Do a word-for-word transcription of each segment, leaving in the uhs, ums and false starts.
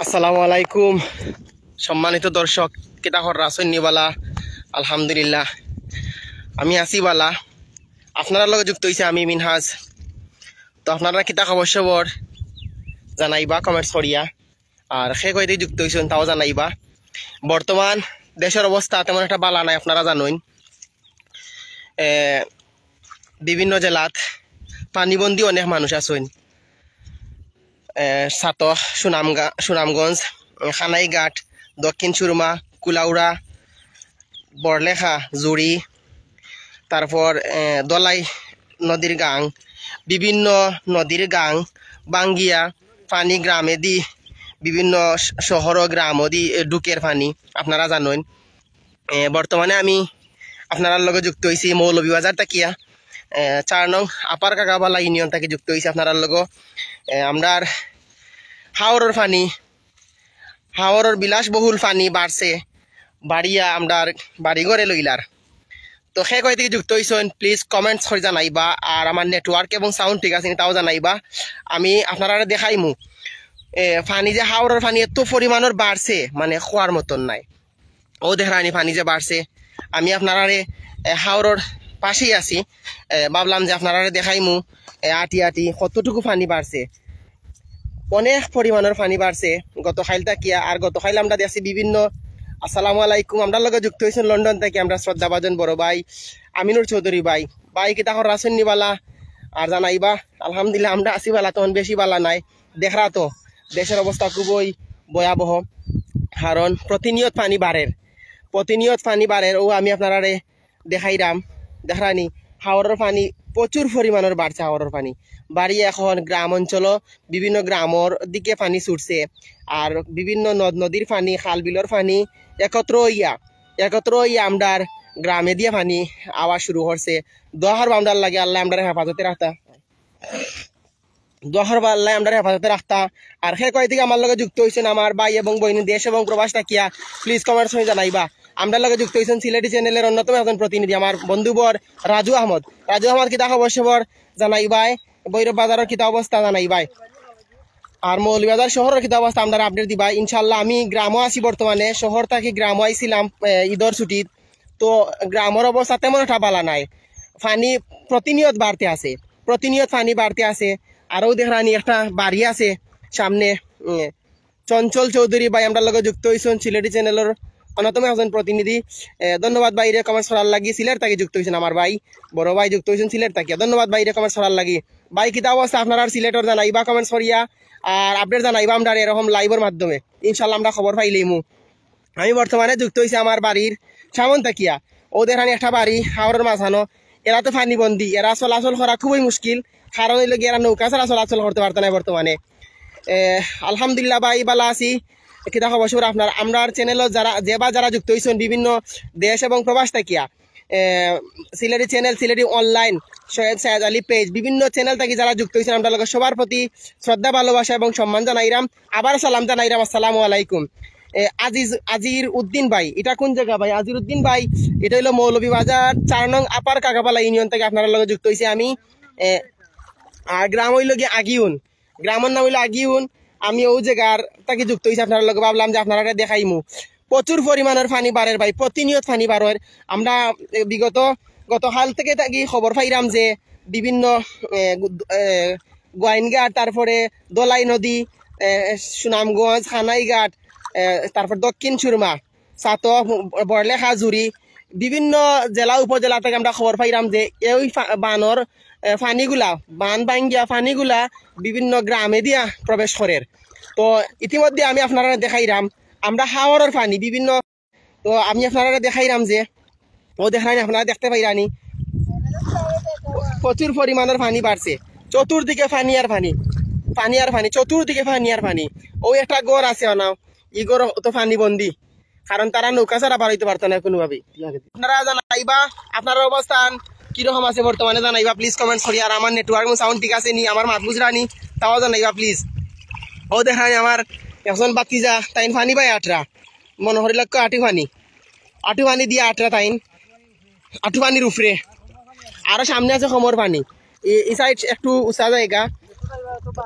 আসসালামু আলাইকুম। সম্মানিত দর্শক, কিতা খবর, আছইন নি বালা? আলহামদুলিল্লাহ, আমি আছি বালা। আপনারার লগে যুক্ত অইছি আমি মিনহাজ। তো আপনারা কিতা খবর সবর জানাইবা কমেন্টস করিয়া, আর কে কই থাকি যুক্ত অইছইন তাও জানাইবা। বর্তমান দেশর অবস্থা তেমন একটা বালা নাই, আপনারা জানইন। এ, বিভিন্ন জেলাত পানিবন্দী অনেক মানুষ আছইন। এ, ছাতক, সুনামগা-, সুনামগঞ্জ, কানাইঘাট, দক্ষিণ সুরমা, কুলাউড়া, বড়লেখা, জুড়ি, তারপর, এ, দলাই নদীর গাং, বিভিন্ন নদীর গাং বাঙ্গিয়া পানি গ্রামেদি, বিভিন্ন শ-, শহর ও গ্রামদি, এ, ঢুকের পানি, আপনারা জানইন। এ, বর্তমানে আমি আপনারার লগে যুক্ত অইছি মৌলভীবাজার থাকিয়া, এ, চার নং আপার কাকাবালা ইউনিয়ন থাকি যুক্ত অইছি আপনারার লগে। এ, আমরার হাওরর পানি, হাওরর বিলাসবহুল পানি বাড়ছে, বাড়িয়া আমরার বাড়ি ঘরে লইলার। তো কে কই থাকি যুক্ত অইছইন, প্লিজ কমেন্টস করি জানাইবা। আর আমার নেটওয়ার্ক এবং সাউন্ড ঠিক আছে নি তাও জানাইবা, আমি আপনারারে দেখাইমু। এ, পানি যে হাওরর পানি এত পরিমাণর বাড়ছে, মানে, কওয়ার মতন নাই। অউ দেখরানি পানি যে বাড়ছে, আমি আপনারারে, এ, হাওরর পাশেই আছি। এ, ভাবলাম যে আপনারারে দেখাইমু, এ, আটি আটি কতটুকু পানি বাড়ছে। অনেক পরিমাণর পানি বাড়ছে গতকাইল থাকিয়া। আর গতকাইল আমরা দেখছি বিভিন্ন, আসসালামু আলাইকুম, আমরার লগে যুক্ত অইছইন লন্ডন থাকি আমরার শ্রদ্ধাভাজন বড় ভাই আমিনুর চৌধুরী ভাই। ভাই, কিতা খবর, আছইন নি বালা? আর জানাইবা। আলহামদুলিল্লাহ, আমরা আছি বালা, তখন বেশি বালা নাই। দেখরা তো, দেশর অবস্থা খুবই ভয়াবহ, কারণ প্রতিনিয়ত পানি বাড়ের, প্রতিনিয়ত পানি বাড়ের। অউ আমি আপনারারে দেখাইরাম, দেখরানি, হাওরর পানি প্রচুর পরিমাণর বাড়ছে, হাওরর পানি বাড়িয়া এখন গ্রাম অঞ্চল, বিভিন্ন গ্রামর দিকে পানি ছুটছে। আর বিভিন্ন নদ নদীর পানি, খাল বিলর পানি একত্র অইয়া, একত্র অইয়া আমরার গ্রামেদিয়া পানি আওয়া শুরু করছে। দোয়া করবা আমরার লাগি, আল্লায় আমরারে হেফাজতে রাখতা। দোয়া করবা আল্লায় আমরারে হেফাজতে রাখতা। আর কে কই থাকি আমার লগে যুক্ত অইছইন আমার ভাই এবং বইন দেশ এবং প্রবাস থাকিয়া, প্লিজ কমেন্টস করি জানাইবা। আমরার লগে যুক্ত অইছইন সিলেটি চ্যানেলর অন্যতম একজন প্রতিনিধি আমার বন্ধুবর রাজু আহমদ। রাজু আহমদ, কিতা খবর সবর জানাইবায়, ভৈরব বাজারর কিতা অবস্থা জানাইবায়, আর মৌলভীবাজার শহরর কিতা অবস্থা আমরারে আপডেট দিবায়। ইনশাআল্লাহ, আমি গ্রামো আছি বর্তমানে, শহর থাকি গ্রামো আইছিলাম, এ, ঈদর ছুটিত। তো গ্রামর অবস্থা তেমন একটা বালা নাই, পানি প্রতিনিয়ত বাড়তে আছে, প্রতিনিয়ত পানি বাড়তে আছে। আরও দেখরানি একটা বাড়ি আছে সামনে, উম, চঞ্চল চৌধুরী ভাই আমরার লগে যুক্ত অইছইন, সিলেটি চ্যানেলর অন্যতম একজন প্রতিনিধি। এ, ধন্যবাদ ভাইরে কমেন্টস করার লাগি, সিলেট থাকি যুক্ত অইছইন আমার ভাই, বড় ভাই যুক্ত অইছইন সিলেট থাকিয়া। ধন্যবাদ ভাইরে কমেন্টস করার লাগি। ভাই, কিতা অবস্থা আপনারার সিলেটর জানাইবা কমেন্টস করিয়া, আর আপডেট জানাইবা আমরারে এরকম লাইভর মাধ্যমে, ইনশাআল্লাহ আমরা খবর পাইলাইমু। আমি বর্তমানে যুক্ত অইছি আমার বাড়ির সামন থাকিয়া। অউ দেখরানি একটা বাড়ি হাওরর মাঝখানো, এরা তো পানি বন্দি, এরা চলাচল করা খুবই মুশকিল, কারণ অইলো গিয়া এরা নৌকা ছাড়া চলাচল করতে পারতা নায় বর্তমানে। এ, আলহামদুলিল্লাহ ভাই, বালা আছি। কিতা খবর সবর আপনার? আমরার চ্যানেলো যারা, যে বা যারা যুক্ত অইছইন বিভিন্ন দেশ এবং প্রবাস থাকিয়া, এ, সিলেটি চ্যানেল, সিলেটি অনলাইন, সৈয়দ সায়েদ আলী পেজ, বিভিন্ন চ্যানেল থাকি যারা যুক্ত অইছইন আমরার লগে, সবার প্রতি শ্রদ্ধা, ভালোবাসা এবং সম্মান জানাইরাম। আবার সালাম জানাইরাম, আসসালামু আলাইকুম। এ, আজিজ, আজির উদ্দিন ভাই, ইটা কোন জাগা ভাই? আজির উদ্দিন ভাই, ইটা অইলো মৌলভীবাজার চার নং আপার কাকাবালা ইউনিয়ন থাকি আপনারার লগে যুক্ত অইছি আমি। এ, আর গ্রাম অইলো গিয়া আগিউন, গ্রামর নাম অইলো আগিউন। আমি অউ জাগার থাকি যুক্ত অইছি আপনারার লগে, ভাবলাম যে আপনারারে দেখাইমু। প্রচুর পরিমাণর পানি বাড়ের ভাই, প্রতিনিয়ত পানি বাড়ের। আমরা, এ, বিগত, গতকাল থাকি থাকি খবর পাইরাম যে বিভিন্ন, এ, গু-, এ, গোয়াইনঘাট, তারপরে দলাই নদী, এ, সুনামগঞ্জ, কানাইঘাট, এ, তারপর দক্ষিণ সুরমা, ছাতক, বড়লেখা, জুড়ি, বিভিন্ন জেলা উপজেলা থাকি আমরা খবর পাইরাম যে এই ফা-, বানর, এ, পানিগুলা, বান ভাঙ্গিয়া পানিগুলা বিভিন্ন গ্রামেদিয়া প্রবেশ করের। তো ইতিমধ্যে আমি আপনারারে দেখাইরাম আমরা হাওরর পানি বিভিন্ন, তো আমি আপনারারে দেখাইরাম যে অউ দেখরানি, আপনারা দেখতে পাইরানি প্রচুর পরিমাণর পানি বাড়ছে, চতুর্দিকে পানি আর পানি, পানি আর পানি, চতুর্দিকে পানি আর পানি। অউ একটা ঘর আছে অনো, ই ঘর তো পানি বন্দি, কারণ তারা নৌকা ছাড়া পার অইতে পারতা নায় কুনুভাবে। আপনারা জানাইবা আপনারার অবস্থান কিরকম আছে বর্তমানে জানাইবা প্লিজ কমেন্টস করি। আর আমার নেটওয়ার্ক এবং সাউন্ড ঠিক আছে নি, আমার মাত বুঝরানি, তাও জানাইবা প্লিজ। অউ দেখরানি আমার একজন ভাতিজা, তাইন পানি বায় আটরা, মনো করি লাগবো আটি পানি, আটি পানি দিয়া আটরা তাইন, আটু পানির উপরে। আরো সামনে আছে কমর পানি, ই, ই সাইড একটু উঁচা জাগা।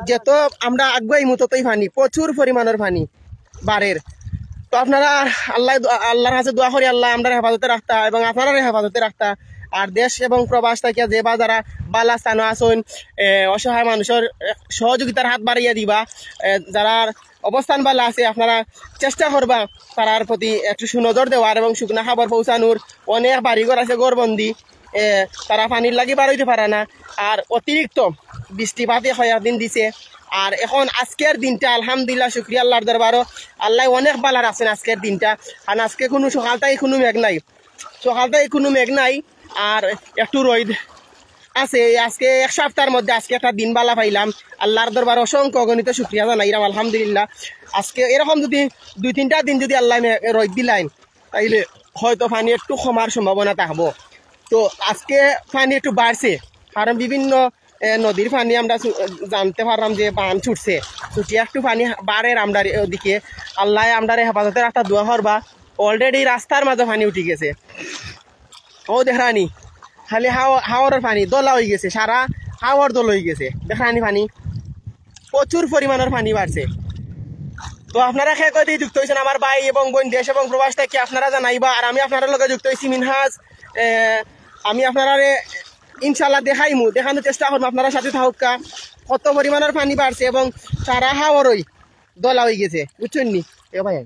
যত আমরা আগুয়াইমু ততই পানি, প্রচুর পরিমাণর পানি। বাড়ের। তো আপনারা আল্লাহ, আল্লাহর কাছে দোয়া করি আল্লাহ আমরারে হেফাজতে রাখতা এবং আপনারারে হেফাজতে রাখতা। আর দেশ এবং প্রবাস থাকিয়া যে বা যারা বালা স্থানো আছইন, এ, অসহায় মানুষর, এ, সহযোগিতার হাত বাড়াইয়া দিবা। এ, যারা অবস্থান বালা আছে আপনারা চেষ্টা করবা তারার প্রতি একটু সুনজর দেওয়ার এবং শুকনা খবর পৌঁছানোর। অনেক বাড়িঘর আছে ঘরবন্দি, এ, তারা পানির লাগি বারইতে পারে না। আর অতিরিক্ত বৃষ্টিপাতে কয়েকদিন দিছে। আর এখন আজকের দিনটা আলহামদুলিল্লাহ শুক্রিয়া আল্লাহর দরবারও, আল্লাহ অনেক বালা রাখছেন আজকের দিনটা। কারণ আজকে কোনো সকালটাই কোনো মেঘ নাই, সকালটাই কোনো মেঘ নাই। আর একটু রইদ আছে। এই আজকে এক সপ্তাহের মধ্যে আজকে একটা দিন বালা পাইলাম, আল্লাহর দরবারও অসংখ্য অগণিত শুক্রিয়া জানাইলাম আলহামদুলিল্লাহ। আজকে এরকম যদি দুই তিনটা দিন যদি আল্লাহ মে-, রইদ দিলাইন, তাইলে হয়তো পানি একটু কমার সম্ভাবনা থাকবো। তো আজকে পানি একটু বাড়ছে, কারণ বিভিন্ন, এ, নদীর পানি আমরা সু-, জানতে পারলাম যে বান ছুটছে, ছুটিয়া একটু পানি বাড়ের আমরার ওদিকে। আল্লাহ আমরারে হেফাজতে রাখতা দোয়া করবা। Already রাস্তার মাঝে পানি উঠি গেছে, ও দেখরানি, খালি হাও-, হাওরের পানি দলা হয়ে গেছে, সারা হাওর দলা হয়ে গেছে। দেখরানি পানি, প্রচুর পরিমাণের পানি বাড়ছে। তো আপনারা কে কই দিয়ে যুক্ত হইছেন আমার ভাই এবং বোন দেশ এবং প্রবাস থাকি, আপনারা জানাইবা। আর আমি আপনারার লগে যুক্ত হইছি মিনহাজ। এ, আমি আপনারারে ইনশাল্লাহ দেখাইমু, দেখানোর চেষ্টা করবো, আপনারা সাথে থাকুক্কা। কত পরিমাণের পানি বাড়ছে এবং সারা হাওরই দলা হয়ে গেছে, বুঝছেন নি? এ ভাই,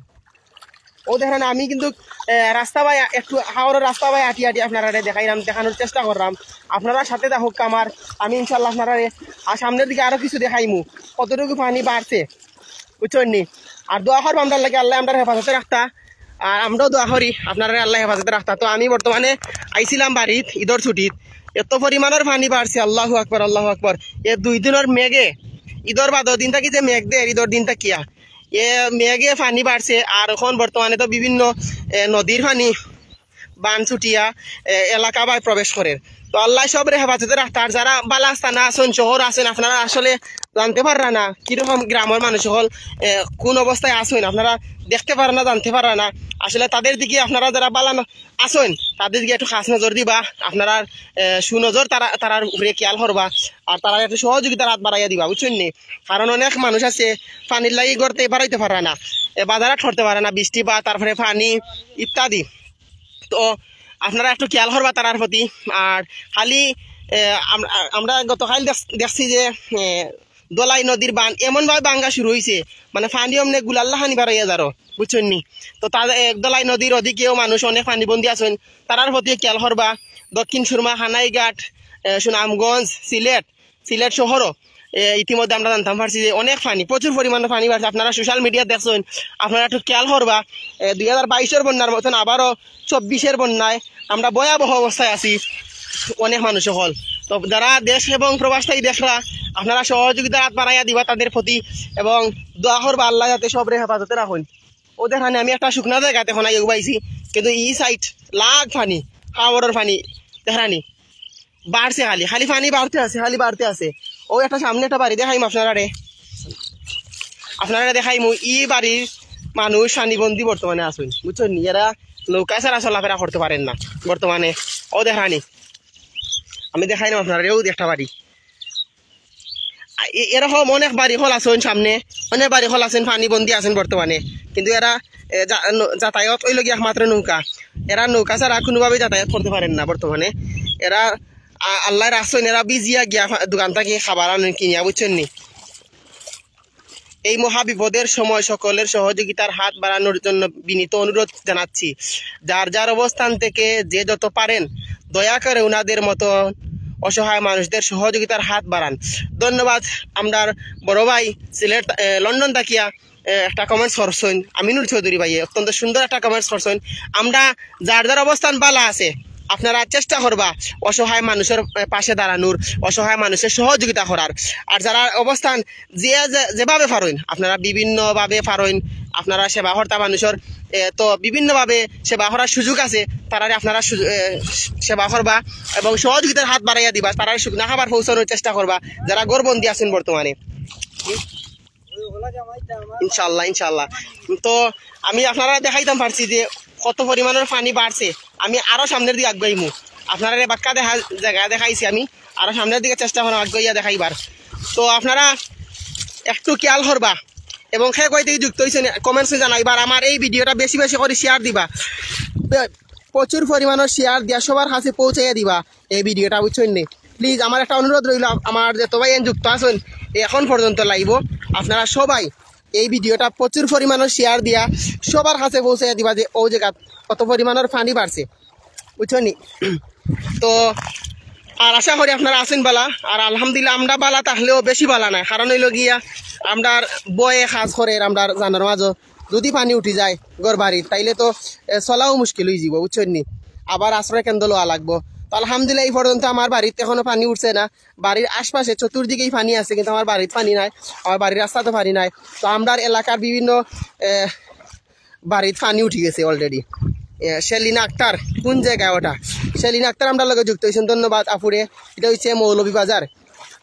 ও দেখেন আমি কিন্তু, এ, রাস্তা বায় একটু হাওরের রাস্তা বায় আটি আটি আপনারারে দেখাইলাম, দেখানোর চেষ্টা করলাম। আপনারা সাথে থাকুক্কা আমার, আমি ইনশাল্লাহ আপনারারে আর সামনের দিকে আরো কিছু দেখাইমু, কতটুকু পানি বাড়ছে, বুঝছেন নি? আর দোয়া করবো আমরার লাগি, আল্লাহ আমরার হেফাজতে রাখতা, আর আমরাও দোয়া করি আপনারারে আল্লাহ হেফাজতে রাখতা। তো আমি বর্তমানে আইছিলাম বাড়িত ঈদর ছুটিত, এত পরিমাণের পানি বাড়ছে, আল্লাহু আকবার, আল্লাহু আকবার। এ দুই দিনের মেঘে, ঈদর বাদর দিন থাকি যে মেঘ দের, ঈদর দিন থাকিয়া এ মেঘে পানি বাড়ছে। আর এখন বর্তমানে তো বিভিন্ন, এ, নদীর পানি বান ছুটিয়া, এ, এলাকা বায় প্রবেশ করের। তো আল্লাহ সবরে হেফাজতে রাখতা। আর যারা বালা স্থানে আছেন, শহর আছেন, আপনারা আসলে জানতে পাররা না কিরকম গ্রামের মানুষ সকল, এ, কোন অবস্থায় আছেন, আপনারা দেখতে পাররা না, জানতে পাররা না। আসলে তাদের দিকে আপনারা যারা বালা না আছেন, তাদের দিকে একটু খাস নজর দিবা, আপনারা, এ, সুনজর তারা, তারার উপরে খেয়াল করবা, আর তারা একটু সহযোগিতার হাত বাড়াইয়া দিবা, বুঝছেন নি? কারণ অনেক মানুষ আছে পানির লাগি ঘরতে বাড়াইতে পাররা না, এ, বাজারহাট করতে পারে না, বৃষ্টি বা তারপরে পানি ইত্যাদি। তো আপনারা একটু খেয়াল করবা তারার প্রতি। আর খালি, এ, আম-, আ-, আমরা গতকাল দেখ-, দেখছি যে, এ, দলাই নদীর বান এমনভাবে ভাঙ্গা শুরু হইছে, মানে পানি অমনে গুলাল্লা খানি বারইয়া যারো, বুঝছেন নি? তো তাদের, এ, দলাই নদীর ওদিকেও মানুষ অনেক পানিবন্দী আছেন, তারার প্রতি খেয়াল করবা। দক্ষিণ সুরমা, কানাইঘাট, এ, সুনামগঞ্জ, সিলেট, সিলেট শহরও, এ, ইতিমধ্যে আমরা জানতাম পারছি যে অনেক পানি, প্রচুর পরিমাণে পানি বাড়ছে। আপনারা সোশ্যাল মিডিয়া দেখছেন, আপনারা একটু খেয়াল করবা, এ, দুই হাজার বাইশের বন্যার মতন আবারও চব্বিশের বন্যায় আমরা ভয়াবহ অবস্থায় আছি অনেক মানুষ সকল। তো যারা দেশ এবং প্রবাস থাকি দেখরা, আপনারা সহযোগিতার হাত বাড়াইয়া দিবা তাদের প্রতি এবং দোয়া করবা আল্লাহ যাতে সবরে হেফাজতে রাখেন। ও দেখরানি আমি একটা শুকনা জায়গাতে এখন আইয়া উবাইছি, কিন্তু এই সাইড লাখ পানি, হাওরের পানি দেখরানি বাড়ছে, খালি, খালি পানি বাড়তে আছে, খালি বাড়তে আছে। ও একটা সামনে একটা বাড়ি দেখাইমু আপনারারে, আপনারারে দেখাইমু। ই বাড়ির মানুষ পানিবন্দী বর্তমানে আছেন, বুঝছেন নি? এরা নৌকা ছাড়া চলাফেরা করতে পারেন না বর্তমানে। ও দেখরানি, আমি দেখাইলাম আপনারারে, ও একটা বাড়ি। এ-, এরকম অনেক বাড়ি হল আছেন সামনে, অনেক বাড়ি হল আছেন, পানিবন্দী আছেন বর্তমানে, কিন্তু এরা, এ, যা-, ন-, যাতায়াত ওই লগি একমাত্র নৌকা। এরা নৌকা ছাড়া কোনোভাবেই যাতায়াত করতে পারেন না বর্তমানে। এরা আ-, আল্লাহ রাখছেন, এরা ভিজিয়া গিয়া ফা-, দোকান থাকি খাবার আনেন কিনিয়া, বুঝছেন নি? এই মহা বিপদের সময় সকলের সহযোগিতার হাত বাড়ানোর জন্য বিনীত অনুরোধ জানাচ্ছি। যার যার অবস্থান থেকে যে যত পারেন, দয়া করে ওনাদের মতো অসহায় মানুষদের সহযোগিতার হাত বাড়ান। ধন্যবাদ। আমরার বড় ভাই সিলেট, এ, লন্ডন থাকিয়া, এ, একটা কমেন্টস করছেন আমিনুল চৌধুরী ভাইয়ে, অত্যন্ত সুন্দর একটা কমেন্টস করছেন। আমরা যার যার অবস্থান বালা আছে, আপনারা চেষ্টা করবা অসহায় মানুষের, এ, পাশে দাঁড়ানোর, অসহায় মানুষের সহযোগিতা করার। আর যারা অবস্থান যে, যে, যেভাবে পারইন, আপনারা বিভিন্নভাবে পারইন, আপনারা সেবা কর্তা মানুষের, এ, তো বিভিন্নভাবে সেবা করার সুযোগ আছে, তারারে আপনারা সুযোগ, এ, সেবা করবা এবং সহযোগিতার হাত বাড়াইয়া দিবা, তারারে শুকনা খাবার পৌঁছানোর চেষ্টা করবা, যারা ঘরবন্দি আছেন বর্তমানে। ইনশাল্লাহ, ইনশাল্লাহ। তো আমি আপনারা দেখাইতাম পারছি যে কত পরিমাণের পানি বাড়ছে। আমি আরো সামনের দিকে আগুয়াইমু, আপনারা বাক্কা দেখা জায়গা দেখাইছি, আমি আরো সামনের দিকে চেষ্টা করবো আগুয়াইয়া দেখাইবার। তো আপনারা একটু খেয়াল করবা, এবং কে কই থাকি যুক্ত অইছইন, কমেন্টসে জানাইবা। আর আমার এই ভিডিওটা বেশি বেশি করি শেয়ার দিবা, বে-, প্রচুর পরিমাণর শেয়ার দিয়া সবার কাছে পৌঁছাইয়া দিবা এই ভিডিওটা, বুঝছইন নি? প্লিজ, আমার একটা অনুরোধ রইল, আম-, আমার যত ভাইয়াইন যুক্ত আছইন এখন পর্যন্ত লাইভো, আপনারা সবাই এই ভিডিওটা প্রচুর পরিমাণর শেয়ার দিয়া সবার কাছে পৌঁছাইয়া দিবা যে অউ জাগাত কত পরিমাণর পানি বাড়ছে, বুঝছইন নি? তো আর আশা করি আপনারা আছইন বালা। আর আলহামদুলিল্লাহ, আমরা বালা থাকলেও বেশি বালা নায়, কারণ অইলো গিয়া আমরার ভয়ে কাজ করের, আমরার জানর মাঝে যদি পানি উঠি যায় ঘর বাড়ির, তাইলে তো, এ, চলাও মুশকিল অইযিবো, বুঝছইন নি? আবার আশ্রয় কেন্দ্র লওয়া লাগবো। তো আলহামদুলিল্লাহ, এই পর্যন্ত আমার বাড়িত এখনো পানি উঠছে না। বাড়ির আশপাশে চতুর্দিকেই পানি আছে, কিন্তু আমার বাড়িত পানি নাই, আমার বাড়ির রাস্তাত পানি নাই। তো আমরার এলাকার বিভিন্ন, এ, বাড়িত পানি উঠি গেছে already। এ, শেলিনা আক্তার, কোন জাগা ওটা? শেলিনা আক্তার আমরার লগে যুক্ত অইছইন, ধন্যবাদ আফুরে। ইটা অইছে মৌলভীবাজার,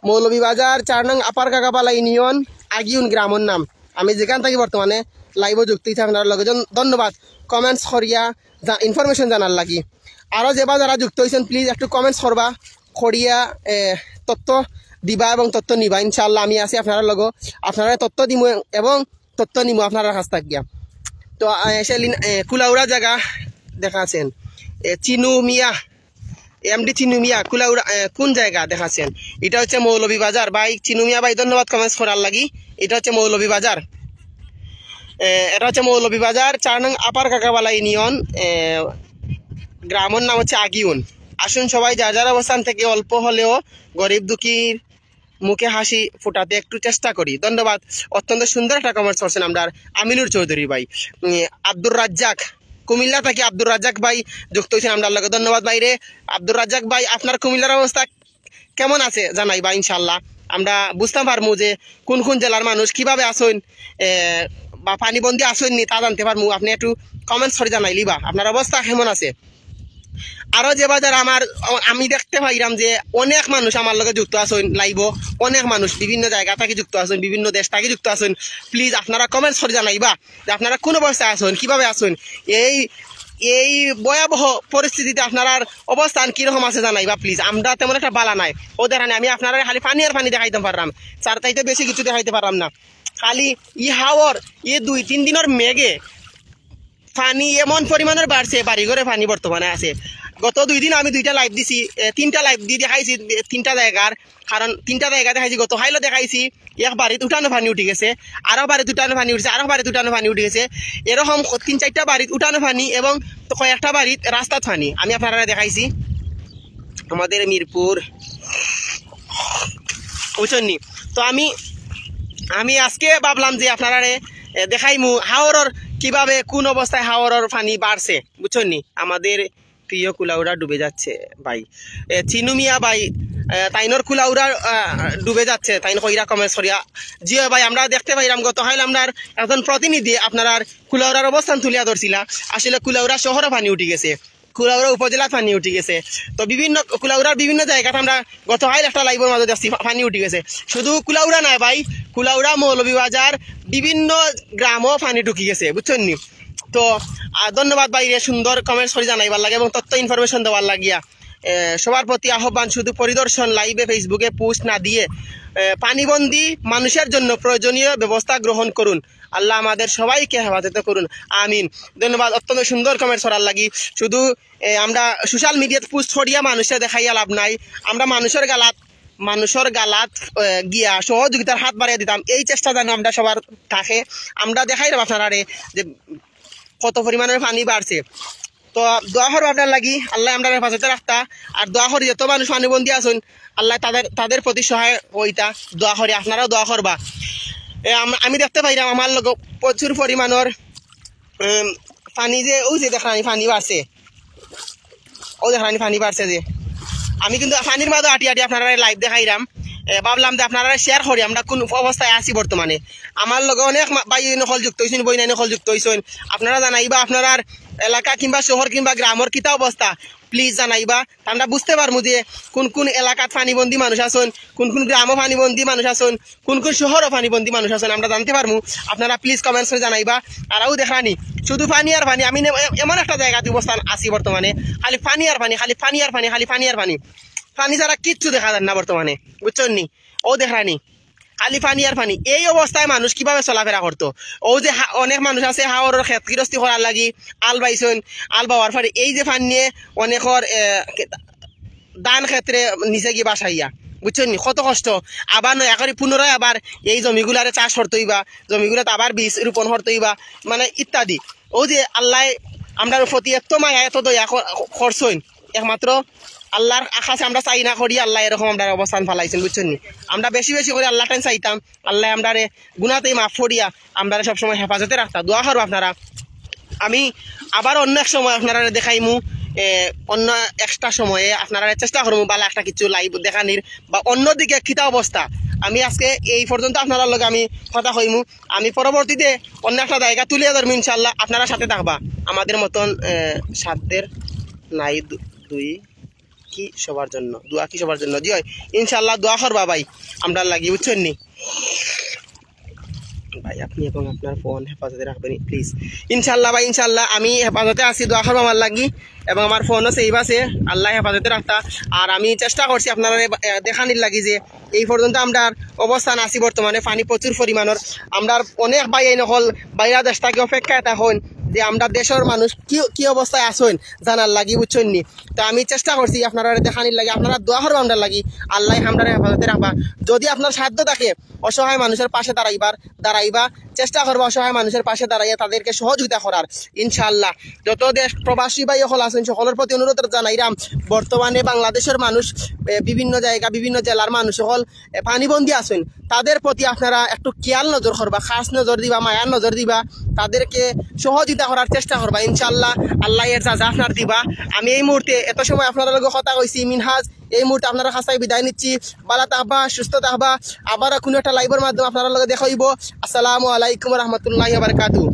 মৌলভীবাজার চার নং আপার কাকাবালা ইউনিয়ন, আগিউন গ্রামর নাম। আমি যেখান থাকি বর্তমানে লাইভো যুক্ত অইছি আপনারার লগে, জন-, ধন্যবাদ কমেন্টস করিয়া ইনফরমেশন জানার লাগি। আরও যেবা যারা যুক্ত অইছইন, প্লিজ একটু কমেন্টস করবা, করিয়া, এ, তথ্য দিবা এবং তথ্য নিবা। ইনশাআল্লাহ আমি আছি আপনারার লগে, আপনারারে তথ্য দিমু এবং তথ্য নিমু আপনারার কাছ থাকিয়া। তো, এ, শেলিন, এ, কুলাউড়া জাগা দেখাছেন, এ, চিনু মিয়া, এমডি চিনু মিয়া, কুলাউড়া, এ, কোন জাগা দেখাছেন? ইটা অইছে মৌলভীবাজার। ভাই চিনু মিয়া ভাই, ধন্যবাদ কমেন্টস করার লাগি। ইটা অইছে মৌলভীবাজার, এ, ইটা অইছে মৌলভীবাজার চার নং আপার কাকাবালা ইউনিয়ন, এ, গ্রামর নাম অইছে আগিউন। আসুন সবাই যার যার অবস্থান থেকে অল্প হলেও গরিব দুঃখীর মুখে হাসি ফোটাতে একটু চেষ্টা করি। ধন্যবাদ, অত্যন্ত সুন্দর একটা কমেন্টস করছেন আমরার আমিনুর চৌধুরী ভাই। উম, আব্দুর রাজ্জাক, কুমিল্লা থাকি আব্দুর রাজ্জাক ভাই যুক্ত অইছইন আমরার লগে, ধন্যবাদ ভাইরে। আব্দুর রাজ্জাক ভাই, আপনার কুমিল্লার অবস্থা কেমন আছে জানাইবা ইনশাআল্লাহ, আমরা বুঝতাম পারমু যে কোন কোন জেলার মানুষ কিভাবে আছইন, এ, বা পানিবন্দি আছইন নি, তা জানতে পারমু। আপনে একটু কমেন্টস করি জানাইলিবা আপনার অবস্থা কেমন আছে। আরো যেবা যারা আমার, আমি দেখতে পাইরাম যে অনেক মানুষ আমার লগে যুক্ত আছইন লাইভো, অনেক মানুষ বিভিন্ন জাগা থাকি যুক্ত আছইন, বিভিন্ন দেশ থাকি যুক্ত আছইন। প্লিজ আপনারা কমেন্টস করি জানাইবা যে আপনারা কোন অবস্থায় আছইন, কিভাবে আছইন, এই, এই ভয়াবহ পরিস্থিতিতে আপনারার অবস্থান কিরকম আছে জানাইবা প্লিজ। আমরা তেমন একটা বালা নাই, অউ দেখরানি আমি আপনারারে খালি পানি আর পানি দেখাইতাম পাররাম, তার চাইতে বেশি কিছু দেখাইতে পাররাম না। খালি ই হাওর, ই দুই তিন দিনর মেঘে পানি এমন পরিমাণর বাড়ছে, বাড়ি ঘরে পানি বর্তমানে আছে। গত দুই দিন আমি দুইটা লাইভ দিছি, এ, তিনটা লাইভ দি দেখাইছি, এ, তিনটা জাগার, কারণ তিনটা জাগা দেখাইছি। গত কাইলও দেখাইছি, এক বাড়িত উঠানো পানি উঠি গেছে, আরো বাড়িত উঠানো পানি উঠছে, আরো বাড়িত উঠানো পানি উঠি গেছে। এরকম তিন চাইরটা বাড়িত উঠানো পানি এবং কয়েকটা বাড়িত রাস্তাত পানি, আমি আপনারারে দেখাইছি। আমাদের মিরপুর, বুঝছইন নি? তো আমি, আমি আজকে ভাবলাম যে আপনারারে, এ, দেখাইমু হাওরর কিভাবে, কোন অবস্থায় হাওরর পানি বাড়ছে, বুঝছইন নি? আমাদের প্রিয় কুলাউড়া ডুবে যাচ্ছে ভাই। এ, চিনু মিয়া ভাই, এ, তাইনর কুলাউড়া, আ, ডুবে যাচ্ছে, তাইন কইরা কমেন্টস করিয়া। জি অয় ভাই, আমরা দেখতে পাইরাম গত কাইল আমরার একজন প্রতিনিধি আপনারার কুলাউড়ার অবস্থান তুলিয়া ধরছিলা। আসলে কুলাউড়া শহরও পানি উঠি গেছে, কুলাউড়া উপজেলাত পানি উঠি গেছে। তো বিভিন্ন কুলাউড়ার বিভিন্ন জাগাত আমরা গত কাইল একটা লাইভর মাঝে দেখছি পা-, পানি উঠি গেছে। শুধু কুলাউড়া নায় ভাই, কুলাউড়া, মৌলভীবাজার, বিভিন্ন গ্রামও পানি ঢুকি গেছে, বুঝছইন নি? তো, আ, ধন্যবাদ ভাইরে, সুন্দর কমেন্টস করি জানাইবার লাগি এবং তথ্য ইনফরমেশন দেওয়ার লাগিয়া। এ, সবার প্রতি আহ্বান, শুধু পরিদর্শন লাইভে, Facebook-এ পোস্ট না দিয়ে, এ, পানিবন্দী মানুষের জন্য প্রয়োজনীয় ব্যবস্থা গ্রহণ করুন। আল্লাহ আমাদের সবাইকে হেফাজতে করুন, আমিন। ধন্যবাদ অত্যন্ত সুন্দর কমেন্টস করার লাগি। শুধু, এ, আমরা সোশ্যাল মিডিয়াত পোস্ট করিয়া মানুষরে দেখাইয়া লাভ নাই। আমরা মানুষর গালাত, মানুষর গালাত, এ, গিয়া সহযোগিতার হাত বাড়াইয়া দিতাম, এই চেষ্টা যেন আমরা সবার থাকে। আমরা দেখাইরাম আপনারারে যে কত পরিমাণর পানি বাড়ছে। তো দোয়া করবা আমরার লাগি, আল্লায় আমরারে হেফাজতে রাখতা। আর দোয়া করি যত মানুষ পানিবন্দী আছইন, আল্লায় তাদের, তাদের প্রতি সহায় অইতা। দোয়া করি, আপনারাও দোয়া করবা। এ, আম-, আমি দেখতে পাইরাম আমার লগে প্রচুর পরিমাণর, উম, পানি যে, অউ যে দেখরানি পানি বাড়ছে, অউ দেখরানি পানি বাড়ছে যে। আমি কিন্তু পানির মাঝে আটি আটি আপনারারে লাইভ দেখাইরাম। এ, ভাবলাম যে আপনারারে শেয়ার করি আমরা কোন অবস্থায় আছি বর্তমানে। আমার লগে অনেক মা-, ভাই অকল যুক্ত অইছইন, বইনাইন অকল যুক্ত অইছইন। আপনারা জানাইবা আপনারার এলাকা কিংবা শহর কিংবা গ্রামর কিতা অবস্থা, প্লিজ জানাইবা। আমরা বুঝতে পারমু যে কোন কোন এলাকাত পানিবন্দী মানুষ আছইন, কোন কোন গ্রামো পানিবন্দী মানুষ আছইন, কোন কোন শহরো পানিবন্দী মানুষ আছইন, আমরা জানতে পারমু। আপনারা প্লিজ কমেন্টস করি জানাইবা। আর অউ দেখরানি, শুধু পানি আর পানি। আমি নে-, এ-, এমন একটা জাগাত অবস্থান আছি বর্তমানে, খালি পানি আর পানি, খালি পানি আর পানি, খালি পানি আর পানি। পানি ছাড়া কিচ্ছু দেখা যায় না বর্তমানে, বুঝছইন নি? অউ দেখরানি, খালি পানি আর পানি। এই অবস্থায় মানুষ কিভাবে চলাফেরা করতো? অউ যে হা-, অনেক মানুষ আছে হাওরর খেত গিরস্তি করার লাগি আল বাইছইন, আল বাওয়ার পরে এই যে পানিয়ে অনেকর, এ, কে-, ধান ক্ষেত্রে নিচে গিয়া বাসাইয়া, বুঝছইন নি? কত কষ্ট। আবার নয়া করি পুনরায় আবার এই জমিগুলারে চাষ করতে হইবা, জমিগুলাত আবার বীজ রোপণ করতে হইবা, মানে ইত্যাদি। অউ যে আল্লায় আমরার প্রতি এত মায়া, এত দয়া কর-, করছইন, একমাত্র আল্লার কাছে আমরা চাই না করি, আল্লায় এরকম আমরার অবস্থান ফালাইছইন, বুঝছইন নি? আমরা বেশি বেশি করি আল্লার টাইন চাইতাম, আল্লায় আমরারে গুনাতেই মাফ করিয়া আমরারে সবসময় হেফাজতে রাখতা। দোয়া করবা আপনারা। আমি আবার অন্য এক সময় আপনারারে দেখাইমু, এ, অন্য একটা সময়ে আপনারারে চেষ্টা করমু বালা একটা কিছু live দেখানির বা অন্যদিকে কিতা অবস্থা। আমি আজকে এই পর্যন্ত আপনারার লগে আমি কথা কইমু। আমি পরবর্তীতে অন্য একটা জায়গা তুলিয়া ধরমু ইনশাআল্লাহ, আপনারা সাথে থাকবা। আমাদের মতন, এ, সাধ্যের নাই দু-, দুই কি সবার জন্য, দোয়া কি সবার জন্য? জি অয়, ইনশাআল্লাহ দোয়া করবা ভাই আমরার লাগি, বুঝছইন নি? ভাই, আপনি এবং আপনার ফোন হেফাজতে রাখবেন, please। ইনশাআল্লাহ ভাই, ইনশাআল্লাহ আমি হেফাজতে আছি, দোয়া করবা আমার লাগি, এবং আমার ফোনও safe আছে, আল্লায় হেফাজতে রাখতা। আর আমি চেষ্টা করছি আপনারারে, এ, দেখানির লাগি যে এই পর্যন্ত আমরার অবস্থান আছি বর্তমানে পানি প্রচুর পরিমাণর। আমরার অনেক ভাইয়াইন অকল বাইরা দেশ থাকি অপেক্ষায় থাকইন যে আমরার দেশর মানুষ কি, কি অবস্থায় আছইন জানার লাগি, বুঝছইন নি? তো আমি চেষ্টা করছি আপনারারে দেখানির লাগি, আপনারা দোয়া করবা আমরার লাগি, আল্লায় আমরারে হেফাজতে রাখবা। যদি আপনার সাধ্য থাকে অসহায় মানুষের পাশে দাঁড়াইবার, দাঁড়াইবা, চেষ্টা করবা অসহায় মানুষের পাশে দাঁড়াইয়া তাদেরকে সহযোগিতা করার, ইনশাআল্লাহ। যত দেশ প্রবাসী ভাই অকল আছইন, সকলের প্রতি অনুরোধ জানাইরাম, বর্তমানে বাংলাদেশের মানুষ, এ, বিভিন্ন জায়গা, বিভিন্ন জেলার মানুষ অকল, এ, পানিবন্দী আছইন, তাদের প্রতি আপনারা একটু খেয়াল নজর করবা, খাস নজর দিবা, মায়ার নজর দিবা, তাদেরকে সহযোগিতা করার চেষ্টা করবা। ইনশাআল্লাহ আল্লায় এর যা যা আপনার দিবা। আমি এই মুহূর্তে এত সময় আপনারার লগে কথা কইছি মিনহাজ, এই মুহূর্তে আপনারার কাছ থাকি বিদায় নিচ্ছি। বালা থাকবা, সুস্থ থাকবা, আবার কোনো একটা live-র মাধ্যমে আপনারার লগে দেখা অইবো। আসসালামু আলাইকুম রহমতুল্লাহ বারকাতু।